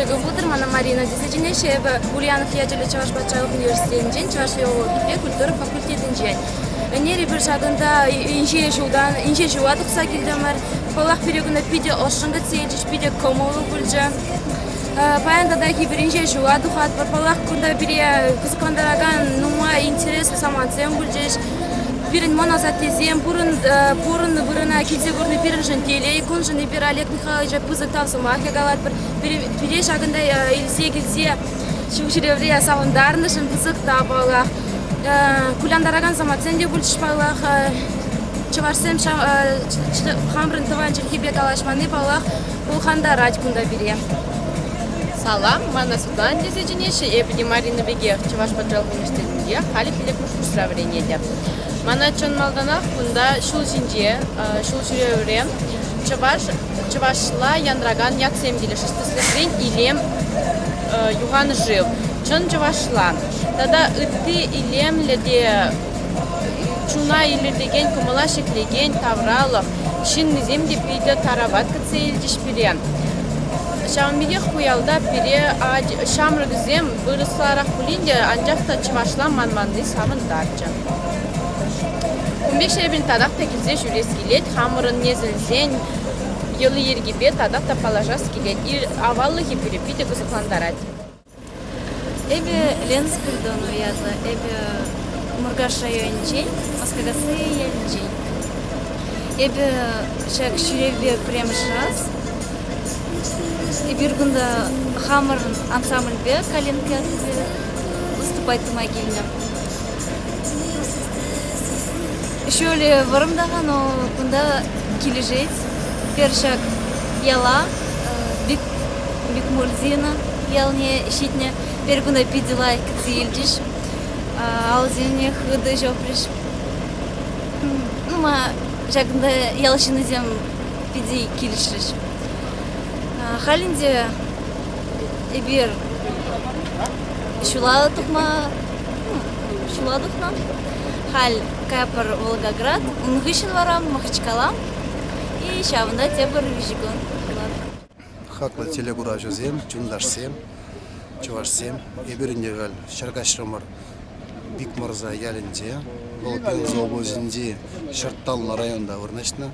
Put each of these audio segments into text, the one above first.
Ырӑ кун пултӑр, мана Марина тесе чӗнеҫҫӗ. Эпӗ Ульянов ячӗллӗ Чӑваш патшалӑх университетӗнчен, чӑваш филологипе культура факультетӗнчен. Ӗнер эпир ҫакӑнта инҫе ҫултан инҫе ҫула тухса килтӗмӗр. Паллах, пире кунта питӗ ӑшшӑн кӗтсе илчӗҫ, питӗ кӑмӑллӑ пулчӗ. Паян тата эпир инҫе ҫула тухатпӑр. Паллах, кунта пире кӑсӑклантаракан нумай интереслӗ самантсем пулчӗҫ. Пирӗн мӑн асаттесем пурӑннӑ вырӑна килсе курни пирӗншӗн телей. Куншӑн эпир Олег Михайловича пысӑк тав сӑмахӗ калатпӑр. Пире ҫакӑнта илсе килсе ҫул ҫӳревре савӑнтарнӑшӑн пысӑк тав паллах. Кулянтаракан самантсем те пулчӗҫ паллах. Чӑвашсем хамӑрӑн тӑван чӗлхепе калаҫманни, паллах, пӑлхантарать кунта пире. Салам, мана Светлана тесе чӗнеҫҫӗ. Эпӗ те Марина пекех Чӑваш патшалӑх университетӗнче халӗ пиллӗкмӗш курсра вӗренетӗп. Мана чӑн малтанах кунта ҫул ҫинче, ҫул ҫӳревре чӑваш чӑвашла янракан ятсем килӗшрӗҫ. Тӗслӗхрен, Илем юхан шыв, чӑн чӑвашла тата ытти илемлӗ те чуна илӗртекен, кӑмӑла ҫӗклекен тавралӑх ҫыннисем те питӗ тарават кӗтсе илчӗҫ пире. Ҫавӑн пекех ку ялта пире ҫамрӑксем вырӑсларах пулин те, анчах та чӑвашла манманни савӑнтарчӗ. Кун пек ҫӗрпен татах та килсе ҫӳрес килет, хамӑрӑн несӗлсен йӑли-йӗркипе татах та паллашас килет. Аваллӑхӗ пире питӗ кӑсӑклантарать. Эпӗ Лена Спиридонова ятлӑ. Эпӗ Муркаш районӗнчен, Москакасси ялӗнчен. Эпӗ ҫак ҫӳревпе пӗрремӗш раз. Эпир кунта хамӑрӑн ансамбльпе Калинка выступать тума килнӗ. Ҫулӗ вӑрӑм та-ха, но кунта килӗшет. Пӗр ҫак яла Бикмурзина ялне ҫитнӗ. Пӗр кунта питӗ лайӑх кӗтсе илчӗҫ. Алӑсене хытӑ ҫопрӗҫ. Ну, ма ҫакӑнта ял ҫыннисем питӗ килӗшрӗҫ. Халь ӗнтӗ эпир ҫула тухма ҫула тухнӑ. Халь кайӑпӑр Волгоград, ун хыҫҫӑн вара Махачкала и ҫавӑнта тепӗр виҫӗ кун пулать. Хаклӑ телекуравҫӑсем, чунташсем, чӑвашсем, эпир ӗнтӗ халь ҫӗркаҫрӑмӑр Пикмӑрса ялӗнче, вӑл Пенза облаҫӗнчи Ҫӑртталлӑ районта вырнаҫнӑ.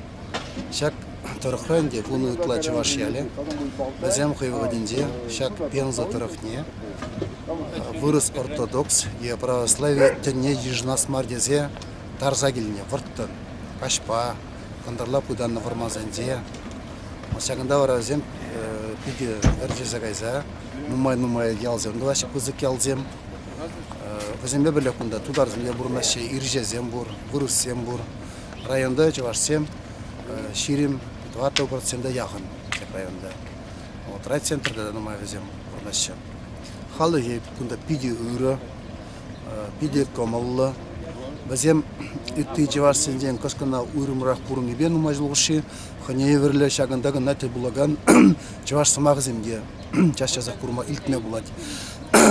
Ҫак тӑрӑхра ӗнтӗ вунӑ ытла чӑваш ялӗ. Вӗсем хӑй вӑхӑтӗнче ҫак Пенза тӑрӑхне вырӑс ортодокс е православи тӗнне йышӑнас мар тесе тарса килнӗ вӑрттӑн, каҫпа, кӑнтӑрла пытаннӑ вӑрмансенче. Ҫакӑнта вара вӗсем питӗ ӗрчесе кайса нумай-нумай ялсем тӑваҫҫӗ, пысӑк ялсем. Вӗсемпе пӗрлех кунта тутарсем те пурӑнаҫҫӗ, ирҫесем пур, вырӑссем пур. Районта чӑвашсем 24 процента яхӑн тӗп районта. Вот райцентрта та нумай вӗсем пурӑнаҫҫӗ. Халӑхӗ кунта питӗ ырӑ, питӗ кӑмӑллӑ. Вӗсем ытти чӑвашсенчен кӑшкӑна уйрӑмрах пурӑннипе нумай ҫул хушши хӑйне евӗрлӗ ҫакӑнта кӑна тӗл пулакан чӑваш сӑмахӗсем те час-часах курма илтме пулать.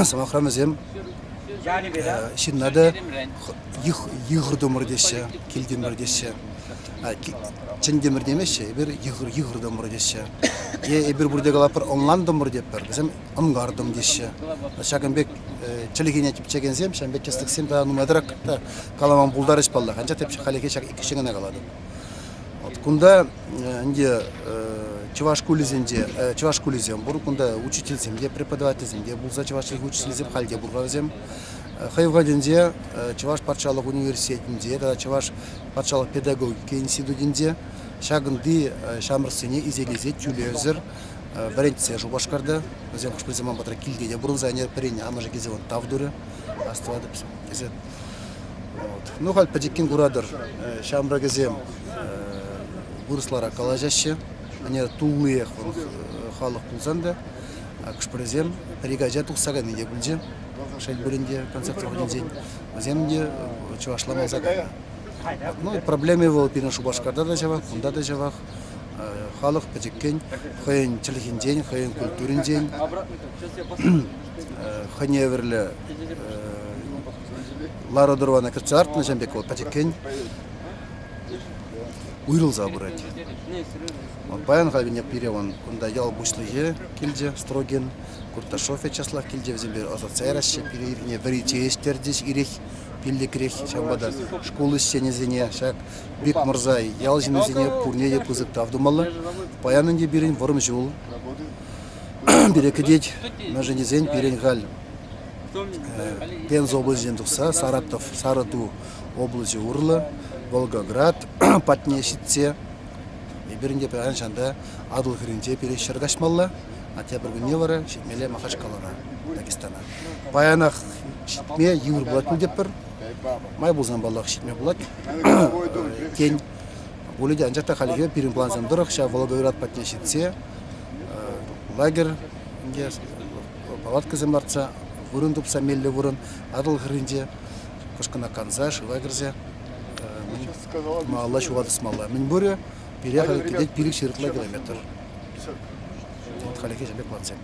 Сӑмахран, вӗсем ҫынна та йыхӑртӑмӑр теҫҫӗ, килтӗмӗр теҫҫӗ. Чӗнтӗмӗр темеҫҫӗ, эпир йыхӑртӑмӑр теҫҫӗ. Е эпир пурте калатпӑр ӑнлантӑмӑр тетпӗр, вӗсем ӑнкартӑм теҫҫӗ. Ҫакӑн пек чӗлхене тӗпчекенсем, ҫавӑн пек тӗслӗхсем тата нумайтарах та калама пултарӗҫ паллах, анчах та хальлӗхе ҫак иккӗшне кӑна калатӑп. Вот кунта ӗнтӗ чӑваш шкулӗсенче чӑваш шкулӗсем пур, кунта учительсем те, преподавательсем те пулса чӑваш чӗлхи учителӗсем халь те пур-ха вӗсем. Хӑй вӑхӑтӗнче Чӑваш патшалӑх университетӗнче тата Чӑваш патшалӑх педагогика институтӗнче ҫакӑнти ҫамрӑксене илсе тӳлевсӗр вӗрентсе Шупашкарта. Вӗсем хӑш-пӗрисем ман патра килте те пурӑнса ӗнер пӗрин амӑшӗ килсе вӑл тав турӗ, астӑватӑп тесе. Вот. Ну, халь пӗчӗккӗн куратӑр, ҫамрӑкӗсем вырӑсларах калаҫаҫҫӗ. Ӗнер туллиех вӑл халӑх пулсан та, хӑш-пӗрисем пӗр-ик ача тухса кайни те пулчӗ. Шел пулин те, концерт вӑхӑтӗнчен вӗсем те чӑвашла манса кайнӑ. Ну, проблеми вӑл пирӗн Шупашкарта та ҫавах, кунта та ҫавах. Халӑх пӗчӗккӗн хӑйӗн чӗлхинчен, хӑйӗн культуринчен хӑйне евӗрлӗ лару-тӑрӑва кӗртсе лартнӑ ҫын пек вӑл пӗчӗккӗн. уйрӑлса пырать. Паян халь пире вон кунта ял пуҫлӑхӗ килчӗ, Строгин, Курташов Вячеслав килчӗ, вӗсемпе ӑсатса яраҫҫӗ. Пире ирхине вӗри чей ӗҫтерчӗҫ ирех, пиллӗкрех. Ҫавӑнпа та шкул ӗҫченӗсене, ҫак Бикмӑрса ял ҫыннисене пурне те пысӑк тав тумалла. Паян ӗнтӗ пирӗн вӑрӑм ҫул пире кӗтет. Мӗншӗн тесен пирӗн халь Пенза облаҫӗнчен тухса Саратов, Сарӑту облаҫӗ урлӑ Волгоград патне ҫитсе эпир ӗнтӗ паян ҫанта Атӑл хӗрринче пире ҫӗр каҫмалла, а тепӗр кунне вара ҫитмелле Махачкалана, Дагестана. Паянах ҫитме йывӑр пулать пуль тетпӗр. Май пулсан, паллах, ҫитме пулать. Тен, пулӗ те, анчах та хальхи пирӗн плансем тӑрӑх ҫав Волгоград патне ҫитсе лагерь ӗнтӗ палаткӑсем лартса вырӑн тупса меллӗ вырӑн Атӑл хӗрринче кӑшкӑна канса шыва кӗрсе малалла ҫула тӑсмалла. Мӗнпурӗ пире халь кӗтет 500 ытла километр. Хальхи ҫав пек плансем.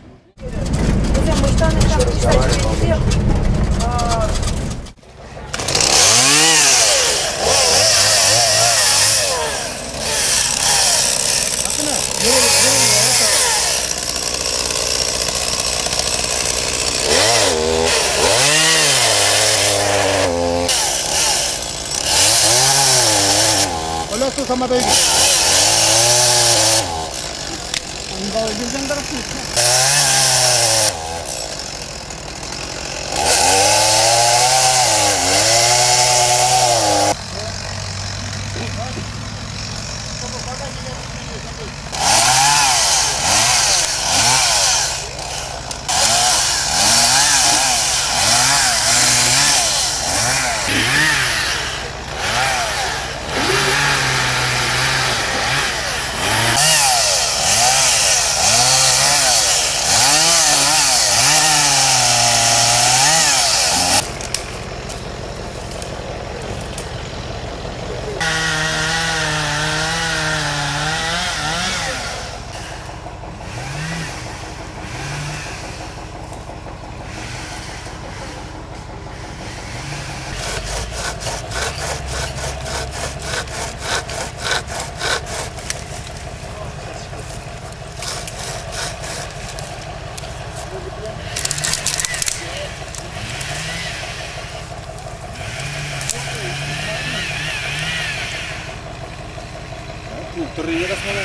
Тӑррине касмалла.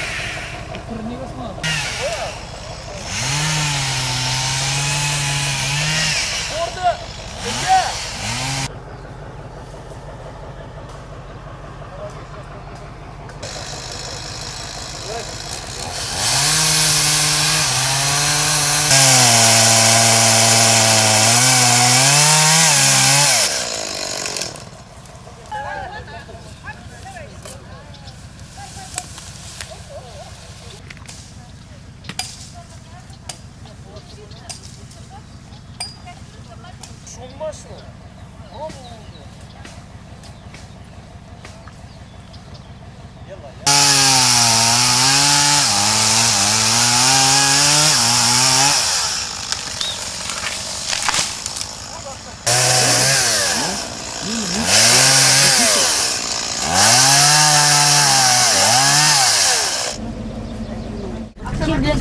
Тӑррине касмалла.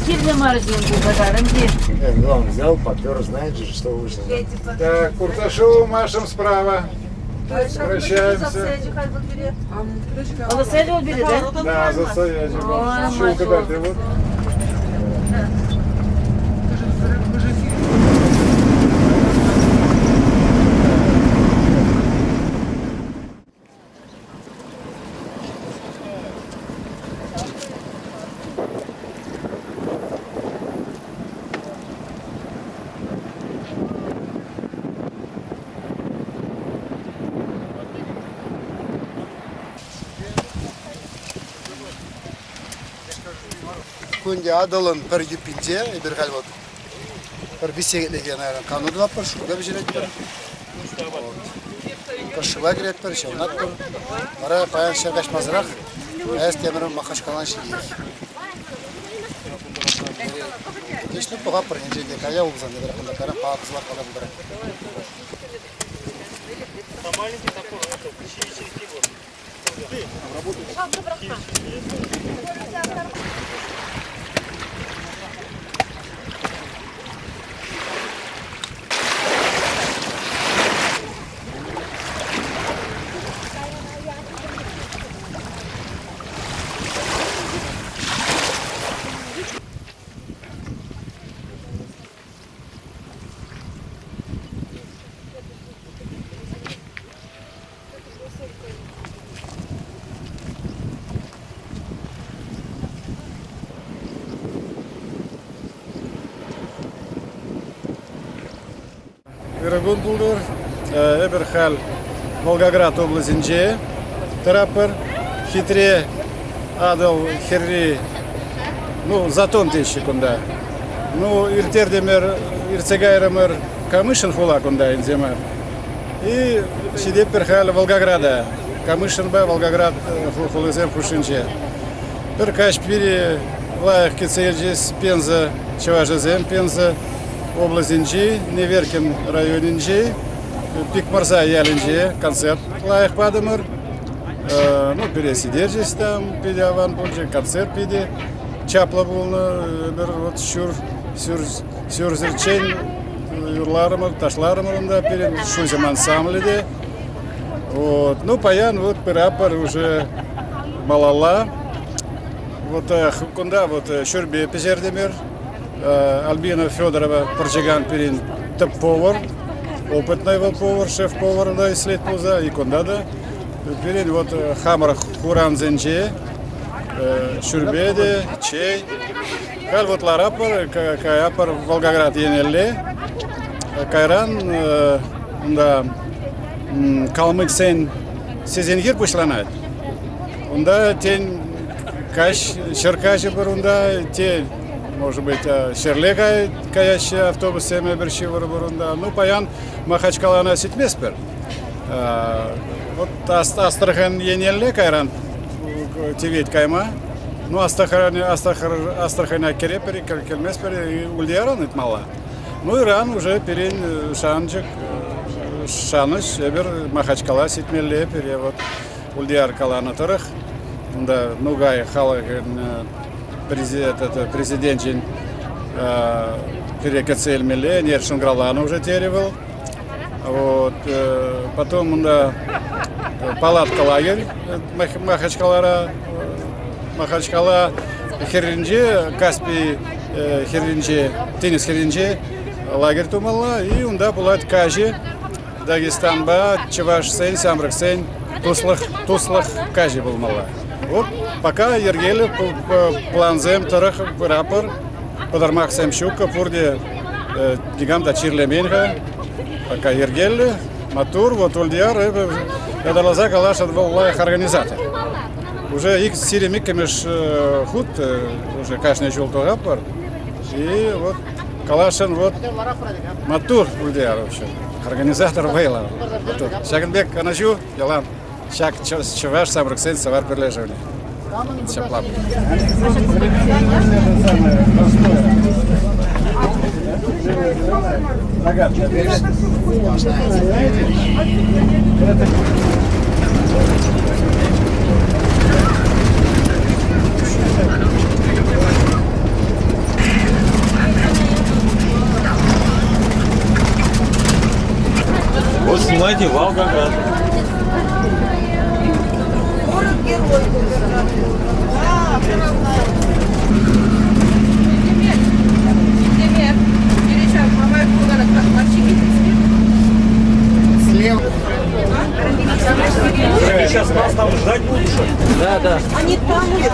Кирлӗ мар ҫын ку пасарӑн те. Ну, он взял, попер, знает же, что вышло. Так, Курташову машем справа. Прощаемся. Алысайлы ул бире, да? Да, за Саяжем. Щелка даты вот. Кунти Атӑлӑн пӗр юппинче эпир халь вот пӗр виҫсетлӗхе, наверное, кану тӑватпӑр, шурка пӗҫеретпӗр. Шыва кӗретпӗр, ҫӑвӑнатпӑр. Вара паян ҫӗр каҫмасӑрах каяс темӗр Махачкалана ҫитет. Кешне пӑхатпӑр, енчен те кая пулсан, эпир кунта кайран палатӑсӑлах кала пултарать. Маленький топор, это Ырӑ кун пултӑр. Эпир халь Волгоград облаҫӗнче тӑратпӑр. Хитре Атӑл хӗрри, ну, Затон теҫҫӗ кунта. Ну, ирттертӗмӗр, иртсе кайрӑмӑр Камышин хула кунта инҫе мар. И ҫитетпӗр халь Волгограда. Камышинпа Волгоград хулисем хушшинче. Пӗр каҫ пире лайӑх кӗтсе илчӗҫ Пенза чӑвашӗсем, Пенза облаҫӗнчи Неверкин районӗнчи Пикмӑрса ялӗнче концерт лайӑх патӑмӑр. Ну, пире ситерчӗҫ там, питӗ аван пулчӗ, концерт питӗ чаплӑ пулнӑ. Эпир вот ҫур, ҫур, ҫурҫӗрччен юрларӑмӑр, ташларӑмӑр унта, пирӗн Шуҫӑм ансамблӗ те. Вот. Ну, паян вот пыратпӑр уже малалла. Вот кунта вот шӳрпе пӗҫертӗмӗр. Альбина Федорова пӑрчӑкан пирӗн тӗп повар, опытный вӑл повар, шеф-повар та ӗҫлет пулса, и кунта та. Пирӗн вот хамӑр хурансенче шӳрпе те, чей. Халь вот ларатпӑр, каятпӑр Волгоград енелле. Кайран унта калмыксен сезенхир пуҫланать. Унта тен каҫ, ҫӗр каҫӑпӑр унта, те Может быть, ҫӗрле каяҫҫӗ автобуссем эпир ҫывӑрӑпӑр унта. Ну, паян Махачкалана ҫитместпӗр. Вот Астрахань енелле кайран тивет кайма. Ну, Астраханя кӗрепӗр, кӗрместпӗр, Ульяран ыйтмалла. Ну, Иран уже пирӗн шанчӑк, шанӑҫ, эпир Махачкала ҫитмелле, пире вот Ульяр каланӑ тӑрӑх, унта Нугай халӑхӗн президенчӗн пире кӗтсе илмелле, ӗнер шӑнкӑравланӑ уже терӗ вӑл. Вот. Потом унта палатка лагерь Махачкалара, Махачкала хӗрринче, Каспий хӗрринче, тинӗс хӗрринче лагерь тумалла, и унта пулать каҫӗ Дагестанпа чӑвашсен, ҫамрӑксен туслӑх, туслӑх каҫӗ пулмалла. Вот пока йӗркеллӗ плансем тӑрӑх пыратпӑр. Пӑтӑрмахсем ҫуккӑ, пурте никам та чирлемен-ха. Пока йӗркеллӗ, маттур. Вот Ульдияр эпӗ ятарласа каласшӑн, вӑл лайӑх организатор. Уже ик иккӗмӗш хут уже кашни ҫул тухатпӑр. И вот каласшӑн, вот маттур Ульдияр вообще. Организатор вӑйлӑ. Ҫакӑн пек канаҫу ялан ҫак чӑваш ҫамрӑксен сӑвар пӗрлешӗвне. Ҫапла. Вот снимайте Волгоград. Город-герой Волгоград. Да, Слева. Сейчас нас там ждать будут, что ли? Да, да. Они там уже.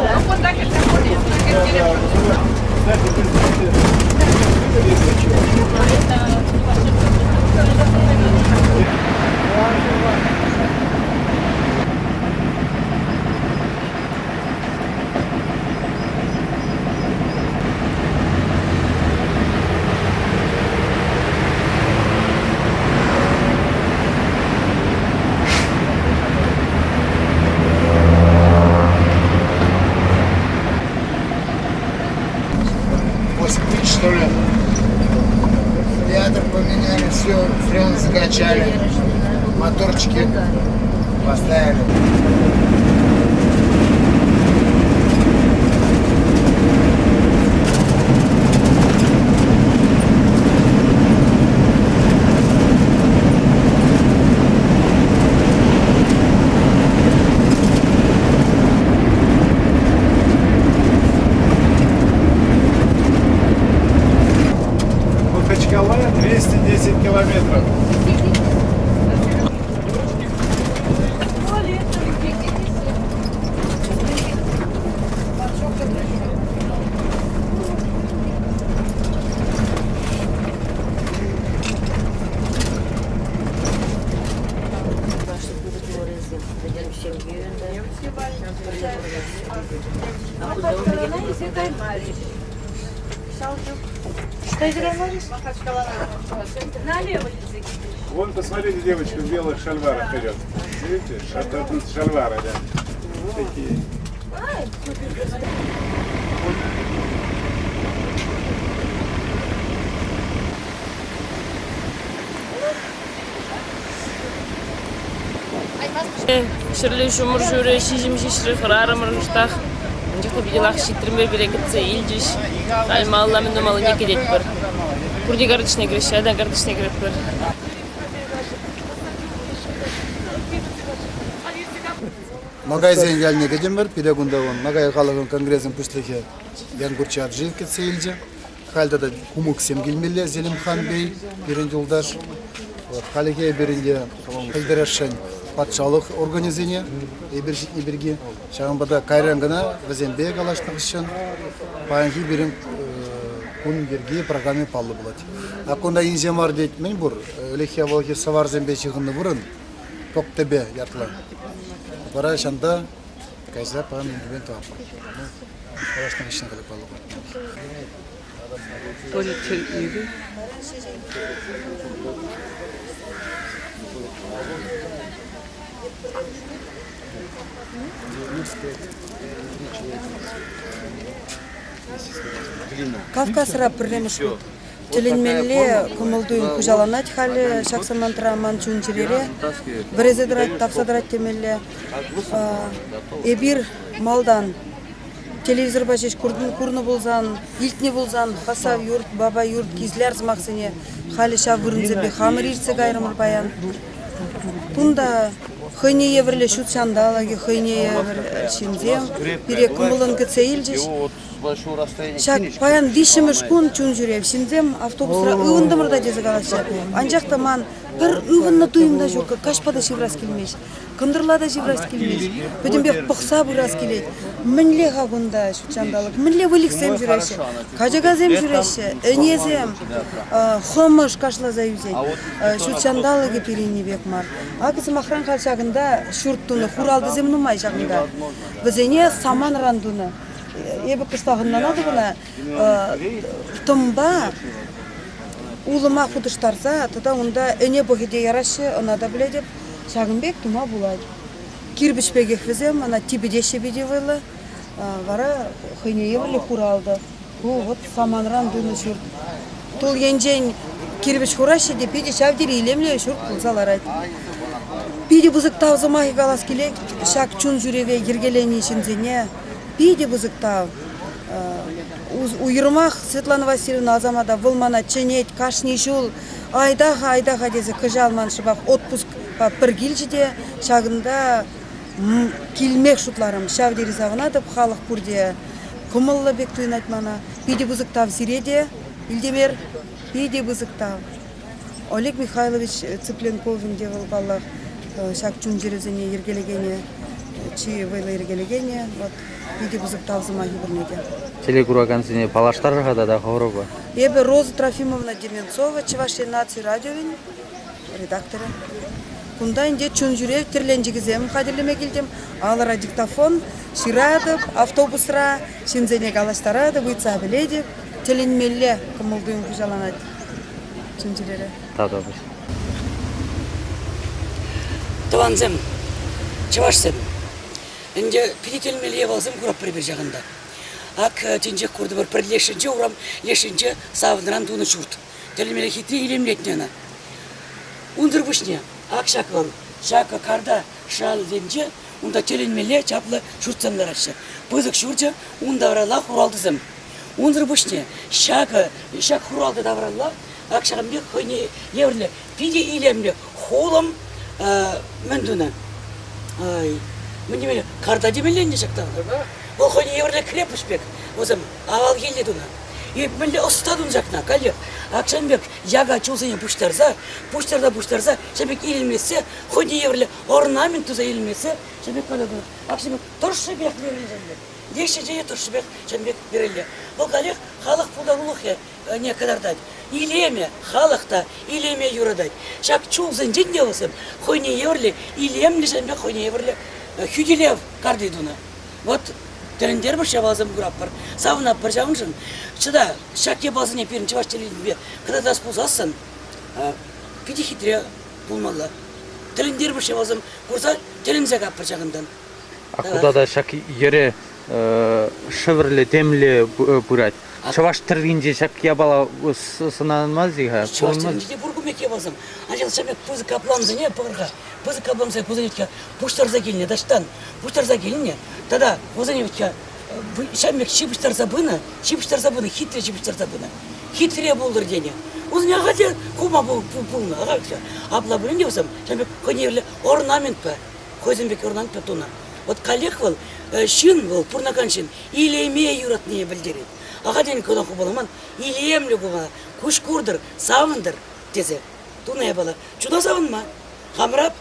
Тысяч, что ли. Радиатор поменяли, все, френ закачали, моторчики поставили. 210 километров. Вон, посмотрите, девочка в белых шальварах идет. Видите? Это шальвары, да. Такие. Ҫӗрле ҫумӑр ҫурӗ, ҫиҫӗм ҫиҫрӗ, хӑрарӑмӑр кӑштах. Анчах та питӗ ҫитрӗмӗр, пире кӗтсе илчӗҫ. Халь малалла мӗн тумаллине кӗтетпӗр. Пурте картишне кӗреҫҫӗ, та картишне кӗретпӗр. Ногайсен ялне кӗтӗмӗр. Пире кунта вон Ногай халӑхӗн конгресӗн пуҫлӑхӗ Янгурчи Аджиев кӗтсе илчӗ. Халь тата кумыксем килмелле Зелимхан бей, пирӗн юлташ. Вот, халӗхе эпир ӗнтӗ пӗлтересшӗн патшалӑх органӗсене эпир ҫитни пирки. Ҫавӑнпа та кайран кӑна вӗсемпе калаҫнӑ хыҫҫӑн паянхи пирӗн кун йӗрки программи паллӑ пулать. А кунта инҫе мар тет мӗн пур? Ӗлӗкхи авалхи сӑварсемпе ҫыхӑннӑ вырӑн Коктебе ятлӑ. Вара ҫанта кайса паян инкӗпен тӑватпӑр. Калаҫнӑ хыҫҫӑн халӗ паллӑ пулать. Кавказра пӗрремӗш хут тӗлӗнмелле кӑмӑл-туйӑм хуҫаланать халӗ ҫак самантра ман чун-чӗрере. Вӗресе тӑрать, тапса тӑрать темелле. Эпир малтан телевизорпа ҫеҫ курнӑ пулсан, илтнӗ пулсан Хасав-юрт, Баба-юрт, Кизляр сӑмахсене халӗ ҫав вырӑнсемпе хамӑр иртсе кайрӑмӑр паян. Кунта хӑйне евӗрлӗ ҫут ҫанталӑкӗ, хӑйне евӗр ҫынсем пире кӑмӑллӑн кӗтсе илчӗҫ. Ҫак паян виҫҫӗмӗш кун чун ҫӳрев. Ҫынсем автобусра ывӑнтӑмӑр та тесе калаҫҫӗ. Анчах та ман пӗр ывӑннӑ туйӑм та ҫук. Каҫпа та ҫывӑрас килмест, кӑнтӑрла та ҫывӑрас килмест. Пӗтӗмпех пӑхса пырас килет. Мӗнле-ха кунта ҫут ҫанталӑк? Мӗнле выльӑхсем ҫӳреҫҫӗ? Качакасем ҫӳреҫҫӗ, ӗнесем, хӑмӑш кашласа ӳсет. Ҫут ҫанталӑкӗ пирӗнни пек мар. Акӑ, сӑмахран, халь ҫакӑнта ҫурт тунӑ, хуралтӑсем нумай ҫакӑнта. Вӗсене саманран тунӑ. Эпӗ кӑштах ӑнланатӑп ӑна. Тӑмпа улӑма хутӑштарса тата унта ӗне пӑхӗ те яраҫҫӗ, ӑна та пӗлетӗп. Ҫакӑн пек тума пулать. Кирпӗч пекех вӗсем, ӑна типӗтеҫҫӗ питӗ вӑйлӑ. Вара хӑйне евӗрлӗ хуралтӑ. Ку вот саманран тунӑ ҫурт. Тул енчен кирпӗч хураҫҫӗ те питӗ ҫав тери илемлӗ ҫурт пулса ларать. Питӗ пысӑк тав сӑмахӗ калас килет ҫак чун ҫӳреве йӗркеленӗ ҫынсене. Питӗ пысӑк тав. Уйрӑмах Светлана Васильевна Асамата вӑл мана чӗнет кашни ҫул айта-ха, айта-ха тесе кӑҫал ман шӑпах отпускпа пӗр килчӗ те ҫакӑнта килмех шутларӑм. Ҫав тери савӑнатӑп, халӑх пурте кӑмӑллӑ пек туйӑнать мана. Питӗ пысӑк тав сире те, Илтемер, питӗ пысӑк тав. Олег Михайлович Цыпленков ӗнтӗ вӑл, паллах, ҫак чун-чӗресене йӗркелекенӗ, чи вӑйлӑ йӗркелекенӗ. Вот питӗ пысӑк тав сӑмахӗ пурне те. Телекуракансене паллаштарӑр-ха тата хӑвӑрпа. Эпӗ Роза Трофимовна Деменцова, Чӑваш Ен наци радиовӗн редакторӗ. Кунта ӗнтӗ чун-ҫӳрев тӗрленчӗкӗсем хатӗрлеме килтӗм. Алӑра диктофон, ҫыратӑп, автобусра ҫынсене калаҫтаратӑп, ыйтса пӗлетӗп. Тӗлӗнмелле кӑмӑл-туйӑм хуҫаланать чун-чӗрере. Тавтапуҫ. Тӑвансем, чӑвашсем, ӗнтӗ питӗ тӗлӗнмелле япаласем куратпӑр эпир ҫакӑнта. Ак тӗнчех куртӑмӑр, пӗр лешӗнче урам лешӗнче савӑнран тунӑ ҫурт. Тӗлӗнмелле хитре илемлетнӗ ӑна. Унсӑр пуҫне ак ҫак вӑл, ҫакӑ карта шалӗнче унта тӗлӗнмелле чаплӑ ҫуртсем лараҫҫӗ. Пысӑк ҫурчӗ, ун тавралла хуралтӑсем. Унсӑр пуҫне ҫакӑ, ҫак хуралтӑ тавралла ак ҫакӑн пек хӑйне евӗрлӗ питӗ илемлӗ хулӑм мӗн тунӑ? Ай, мӗн темелле, карта темелле ӗнтӗ ҫак тавра. Вӑл хӑйне евӗрлӗ крепость пек. Вӗсем авалхилле тунӑ. И мӗнле ӑста тунӑ ҫакна, каллех ак ҫавӑн пек яка чулсене пуҫтарса, пуҫтарса пуҫтарса, ҫавӑн пек илемлетсе, хӑйне евӗрлӗ орнамент туса илемлетсе, ҫавӑн пек каллех ак ҫавӑн пек тӑршшӗпех вӗреннӗ ҫавӑн пек. Леш чечене тӑршшӗпех ҫавӑн пек вӗреннӗ. Вӑл каллех халӑх пултарулӑхӗ не кӑтартать. Илеме халӑх та илеме юратать. Ҫак чулсенчен те вӗсем хӑйне евӗрлӗ илемлӗ ҫавӑн пек хӑйне евӗрлӗ хӳтӗлев карти тунӑ. Вот тӗлӗнтермӗш япаласем куратпӑр, савӑнатпӑр ҫавӑншӑн. Чӑта, ҫак япаласене пирӗн чӑваш чӗлхипе кӑтартас пулсассӑн питӗ хитре пулмалла. Тӗлӗнтермӗш япаласем курса тӗлӗнсе каппӑр ҫакӑнтан. А кунта та ҫак йӗре шӗвӗрлӗ темле пырать. Чӑваш тӗрринче ҫак япала сӑнанмасть-и-ха? Чӑваш тӗрринче те пур ку пек япаласем. Анчах ҫав пек пысӑк каплансене пӑхӑр-ха, пысӑк каплансене кусене пуҫтарса килнӗ таҫтан, пуҫтарса килнӗ тата вӗсене вӗт-ха ҫав пек ҫыпӑҫтарса пынӑ, ҫыпӑҫтарса пынӑ, хитре ҫыпӑҫтарса пынӑ. Хитре пултӑр тенӗ. Вӗсене ахаль те хума пулнӑ, ахаль те. Апла пулин те вӗсем ҫав пек хӑйне евӗрлӗ орнаментпа, хӑйсем пек орнаментпа тунӑ. Вот каллех вӑл ҫын вӑл, пурӑнакан ҫын, илеме юратнине пӗлтерет. Ахальтен кӑна хупаламан, илемлӗ купала, куҫ куртӑр, савӑнтӑр тесе тунӑ япала. Чуна савӑнма. Хамӑра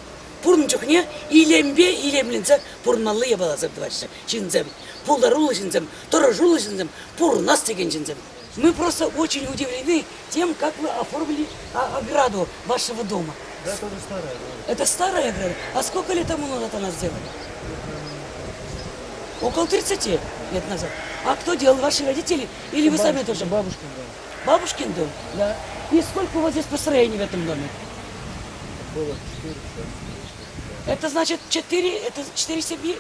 пурӑн чухне илемпе илемленсе пурӑнмалли япаласем тӑваҫҫӗ ҫынсем. Пултаруллӑ ҫынсем, тӑрӑшуллӑ ҫынсем, пурӑнас текен ҫынсем. Мы просто очень удивлены тем, как вы оформили ограду вашего дома. Да, это уже старая ограда. Это старая ограда? А сколько лет тому назад она сделана? Около 30 лет назад. А кто делал? Ваши родители или вы сами тоже? Бабушкин дом. Бабушкин дом? Да. И сколько у вас здесь построений в этом доме? Было 4, сейчас Это значит 4, это 4 семьи?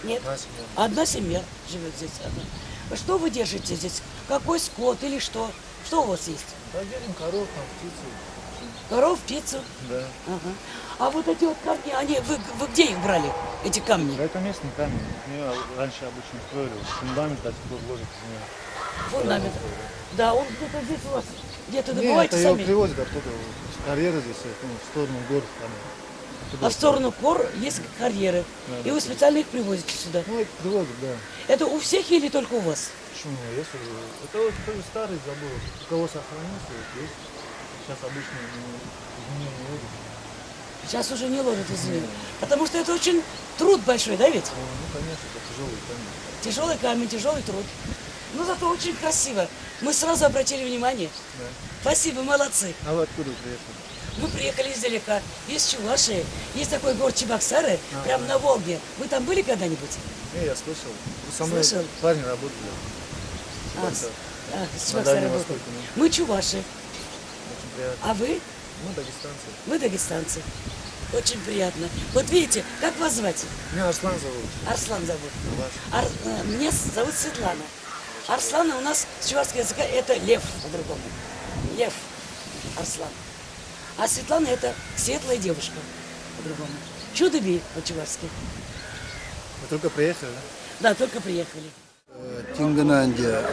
Нет. Одна семья. Одна семья живет здесь. Одна. Что вы держите здесь? Какой скот или что? Что у вас есть? Да, держим коров, там, птицу. Коров, птицу? Да. Ага. А вот эти вот камни, они, вы, вы где их брали, эти камни? Да, это местный камень. Мне раньше обычно строили фундамент, до сих пор ложат из него. Фундамент. Да, он где-то здесь у вас, где-то Нет, добываете это его сами? привозят оттуда, с карьеры здесь, ну, в сторону гор. Там, А в сторону гор есть карьеры. Да, И да. вы специально их привозите сюда? Ну, их привозят, да. Это у всех или только у вас? Почему? Есть уже. Это вот тоже старый забор. У кого сохранился, вот есть. Сейчас обычно из нее не ложат. Сейчас уже не ложат из нее. Потому что это очень труд большой, да ведь? Ну, конечно, это тяжелый камень. Тяжелый камень, тяжелый труд. Но зато очень красиво. Мы сразу обратили внимание. Да. Спасибо, молодцы. А вы откуда приехали? Мы приехали издалека, из Чувашии. Есть такой город Чебоксары, прямо на Волге. Вы там были когда-нибудь? Не, я слышал. Со мной Слышал? парни работали. А, Чебоксары. а, с На Чебоксары Дальнем работали. Востоке. ну, Мы чуваши. Очень приятно. А вы? Мы дагестанцы. Вы дагестанцы. Очень приятно. Вот видите, как вас звать? Меня Арслан зовут. Арслан зовут. Вас? Ар- э, меня зовут Светлана. Арслана у нас с чувашского языка это лев по-другому. Лев Арслан. А Светлана это светлая девушка по-другому. Чудо-би по-чувашски. Вы только приехали, да? Да, только приехали. Тин кӑна ӗнтӗ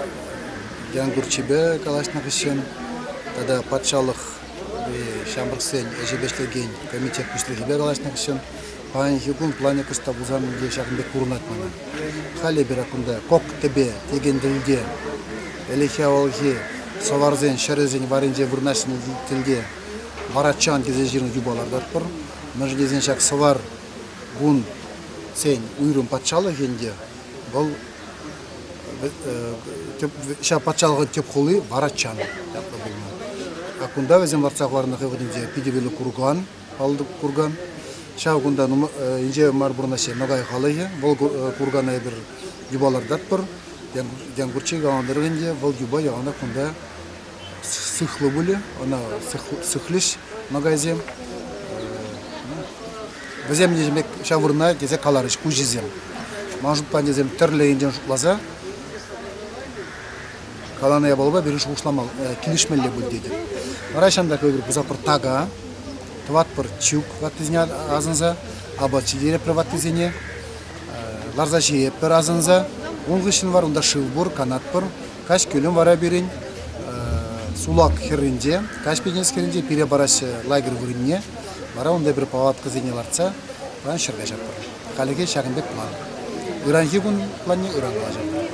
Янкурчипе калаҫнӑ хыҫҫӑн тата патшалӑх ҫамрӑксен ӗҫӗпе ӗҫлекен комитет пуҫлӑхӗпе калаҫнӑ хыҫҫӑн паянхи кун планӗ кӑшт пулсан ӗнтӗ ҫакӑн пек курӑнать мана. Халӗ эпир кунта Кок-тӗпе текен тӗлте ӗлӗкхи авалхи сӑварсен ҫӗрӗсен варринче вырнаҫнӑ тӗлте Варачан тесе ҫырнӑ юпа лартатпӑр. Мӗншӗн тесен ҫак сӑвар кунсен уйрӑм патшалӑхӗ ӗнтӗ вӑл ҫав патшалӑхӑн тӗп хули Варачан ятлӑ пулнӑ. А кунта вӗсем лартса хӑварнӑ хӑй вӑхӑтӗнче питӗ вилӗ курган, паллӑ курган. Ҫав кунта инҫе мар пурӑнаҫҫӗ Ногай халӑхӗ. Вӑл кургана эпир юпа лартатпӑр. Янкурчи каланӑ ӗнтӗ, вӑл юпа яланах кунта сыхлӑ пулӗ, ӑна сыхлӗҫ ногайсем. Вӗсем пек ҫав вырӑна тесе каларӗҫ хуҫисем. Ман шутпа тесем тӗрлӗ енчен шутласа каланӑ япалапа пирӗн шухӑшлама килӗшмелле пуль тетӗп. Вара ҫантак эпир пусатпӑр така, тӑватпӑр чӳк ваттисене асӑнса, апат ҫитеретпӗр ваттисене, ларса ҫиетпӗр асӑнса. Ун хыҫҫӑн вара унта шыв пур, канатпӑр. Каҫ кӳлӗм вара пирӗн Сулак хӗрринче, Каҫ Пинес хӗрринче пире параҫҫӗ лагерь вырӑнне. Вара унта эпир палаткӑсене лартса паян ҫӗр каҫатпӑр. Хальлӗхе ҫакӑн пек план. Ыранхи кун планне ыран калаҫатпӑр.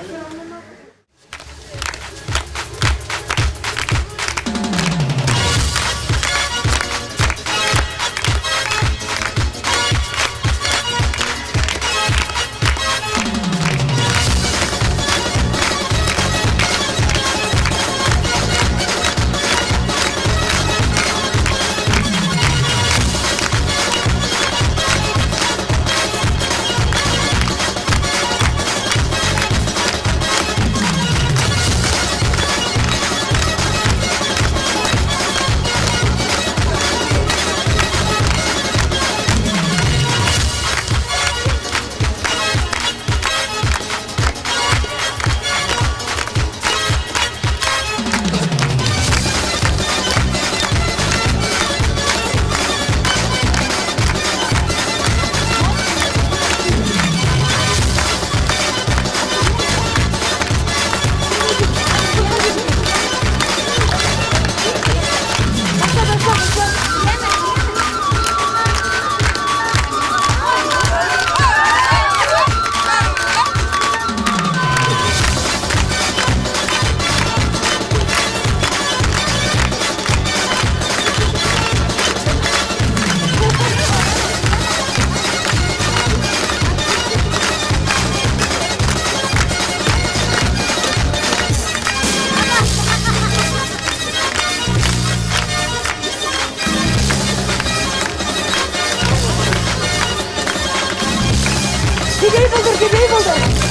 Телей пултӑр!